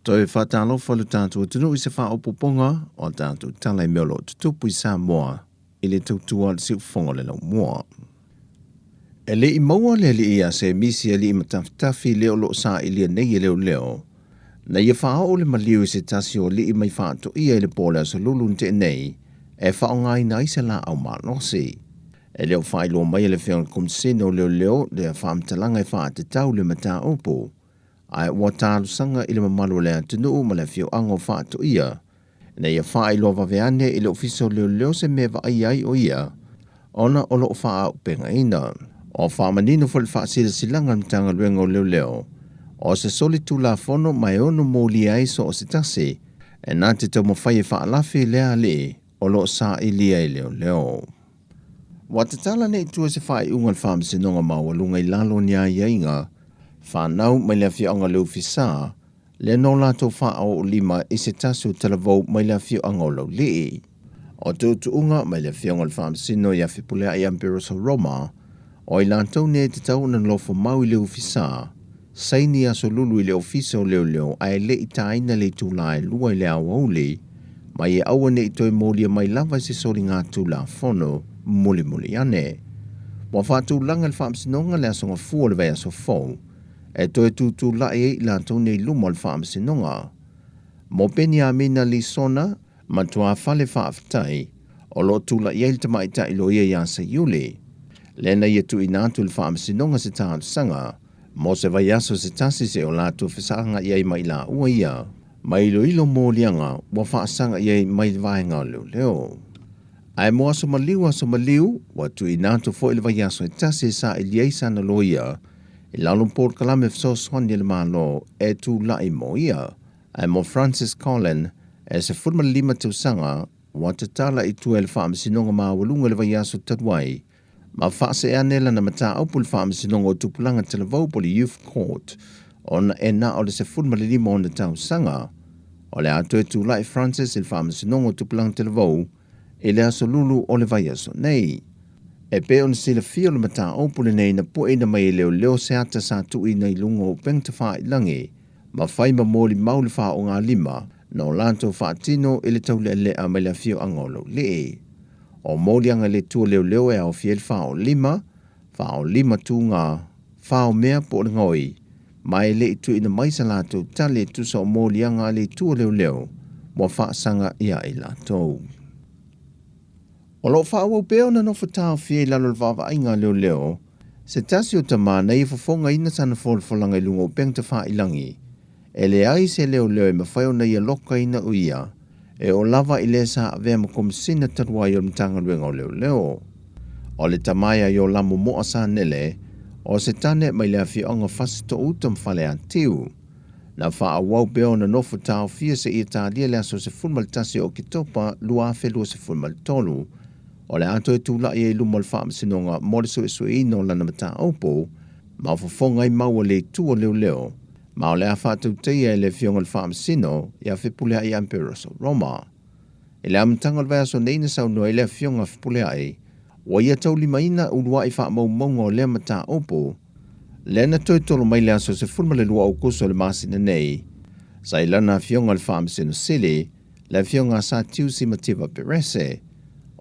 Toe faatalofa lo tatou atunuu i se faaopoopoga o a tatou tala i mea o lo o tutupu i Samoa i le tautua a le siufofoga o le laumua. E le i maua le alii ia Semisi alii matafitafi lea o lo o sailia nei e leoleo, na ia faaoo le maliu i se tasi o alii mai faatoia i le po o le Aso Lulu na tea nei e faaaogaina ai se laau malosi. E le o faailoa mai e le Afioga i le Komesina o Leoleo lea faamatalaga e faatatau le mataupu, ae ua talosaga i le mamalu o le atunuu ma le afioaga o Faatoia ina ia faailoa vave ane i le Ofisa o Leoleo se mea e vaaia ai o ia ona o lo o faaaupegaina. Ua faamanino foi le faasilasilaga a le Matagaluega o Leoleo o se solitulafono ma e ono molia ai so o se tasi e na te taumafai e faalafi lea alii o lo o sailia e leoleo. Ua tatala nei i tua se faaiuga a le Faamasinoga Maualuga i lalo o ni aiaiga fanau mai le afioaga o Leufisa, lea na o latou faaoolima i se tasi o talavou mai le afioaga o Laulii. O tuutuuga mai le afioga o le Faamasino ia Fepuleai Amberoso Roma, o i latou nei e tatau ona nofo mau i Leufisa, saini Aso Lulu i le Ofisa o Leoleo ae le i taina le itula e 2 i le aoauli, ma ia aua ne i toe molia mai lava i se soligatulafono mulimuli ane. Ua faatulaga e le Faamasinoga le aso Gafua o le vaiaso fou e toe tutulai ai i latou nei i luma o le Faamasinoga. Mo Peniamina Lisona, matua fale faafetai o lo o tulai ai le tamaitai loia ia Seiuli, lea na ia tuuina atu i le Faamasinoga se talosaga mo se vaiaso se tasi seia o latou fesaga i ai ma i laua ia ma iloilo moliaga ua faasaga i ai mai le vaega o leoleo. Ae mo aso maliu aso maliu, ua tuuina atu foi le vaiaso e tasi e saili ai sana loia i lalo o polokalame fesoasoani a le Malo e tulai mo ia. Ae mo Francis Collin, e 15 tausaga, ua tatala i tua e le Faamasinoga Maualuga i le vaiaso talu ai, ma faasee ane lana mataupu i le Faamasinoga o Tupulaga Talavou po o le Youth Court ona e na o le 15 ona tausaga. O le a toe tulai Francis i le Faamasinoga o Tupulaga Talavou i le aso Lulu o le vaiaso nei. E pei ona silafia o le mataupu lenei na pueina mai e leoleo se ata sa tuuina i luga o upega tafailagi ma fai ma molimau le faaaogalima na o latou faatino i le taulealea mai le afioaga o Laulii. O moliaga i le tua leoleo e aofia ai le faolima, faolima tuga, faomea po o le gaoi, ma e le i tuuina mai sa latou tali e tusa o moliaga a le itu o leoleo ua faasaga ia i latou. O lo o faaauau pea ona nofo taofia i lalo o le vaavaaiga a leoleo se tasi o tama na ia fofogaina sana folafolaga i luga o upega tafailagi E leai se leoleo e mafai ona ia lokaina o ia e oo lava i le sa avea ma Komesina talu ai o le Matagaluega o Leoleo. O le tama ia Iolamo Moa Sanele, o se tane mai le afioaga Fasitoo-uta ma Faleatiu. Na faaauau pea ona nofo taofia seia talia le aso 11 o Oketopa 2023, o le a toe tulai ai i luma o le Faamasinoga mo le suesueina o lana mataupu ma fofoga ai mau a le itu o leoleo ma o le a faatautaia e le Afioga i le Faamasino ia Fepuleai Amperoso Roma. I le amataga o le vaiaso nei na saunoa ai le Afioga a Fepuleai, ua ia taulimaina uluai faamaumauga o lea mataupu, lea na toe tolo mai le aso 12 o Aokuso o le masina nei, sa i lana Afioga i le Faamasino Sili, le Afioga a Satiusi Mativa Perese,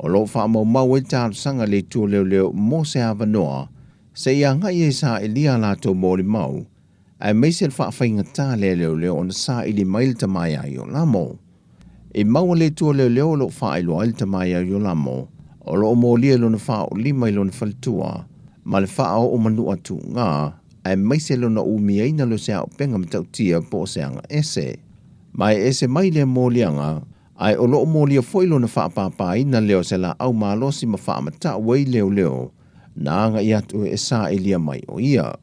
o lo o faamaumau ai le talosaga a le Itu o Leoleo mo se avanoa se i agai ai sailia a latou molimau, aemaise le faafaigata lea leoleo ona saili mai le tama ia Iolamo. I maua le itu o leoleo o lo o faailoa ai le tama ia Iolamo, o lo o molia i lona faaoolima i lona faletua, ma le faaoo manua tuuga, aemaise lona umiaina lea o se auupega matautia po o se aga ese. Ma e ese mai lea moliaga, ae o lo o molia foi lona faapāpāina lea o se laau malosi ma faamatau ai leoleo na agai atu e sailia mai o ia.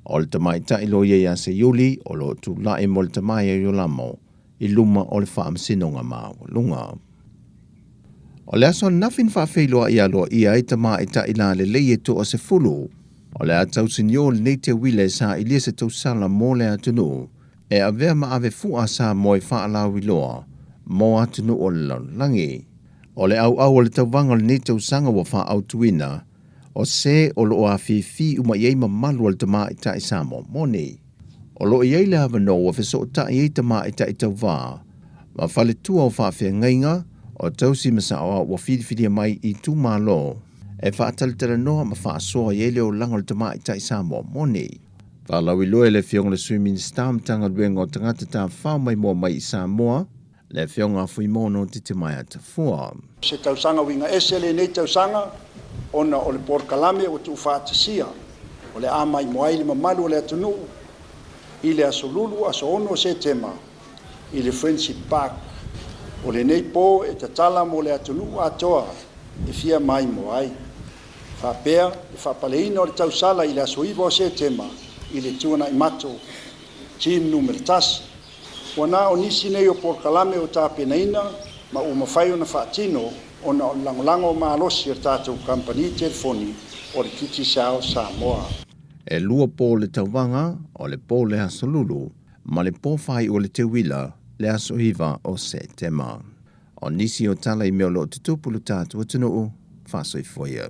O le tamaitai loia ia Seiuli o lo o tulai mo le tama ia Iolamo i luma o le Faamasinoga Maualuga. O le aso ananafi na faafeiloai aloaia ai tamaitai lalelei e toa-10. O le a tausinio lenei teuila e sailia se tausala mo le atunuu e avea ma ave fua a Samoa i faalauiloa mo atunuu o le lalolagi. O le auau o le tauvaga o lenei tausaga ua faaautuina, o se o lo o afifi uma i ai mamalu o le tamaitai Samoa moni. O lo o i ai le avanoa ua fesootai ai tamaitai tauva ma faletua o faafeagaiga o tausi ma saoao ua filifilia mai i itumalo e faatalatalanoa ma faasoa i ai le olaga o le tamaitai Samoa moni. Faalauiloa e le Afioga i le Sui Minisita o Matagaluega o Tagata Tafafao Maimoa Mai i Samoa, le Afioga a Fuimaono Titimaea Tafua. Se tausaga uiga ese lenei tausaga ona o le polokalame ua tuufaatasia o le a maimoa ai le mamalu o le atunuu i le Aso Lulu aso 6 o Setema i le Friendship Park. O lenei po e tatala mo le atunuu atoa e fia maimoa ai. Faapea le faapaleina o le tausala i le aso 9 o Setema i le Tuanai Mato Gym Nu.1. Ua na o nisi nei o polokalame ua tapenaina ma ua mafai ona faatino ona o le lagolago malosi a le tatou kamupani telefoni o le Digicel Samoa. E lua po le tauvaga, o le po le Aso Lulu ma le po faaiu o le Teuila le aso 9 o Setema. O nisi o tala i mea o lo o tutupu i lo tatou atunuu, faasoifua ia.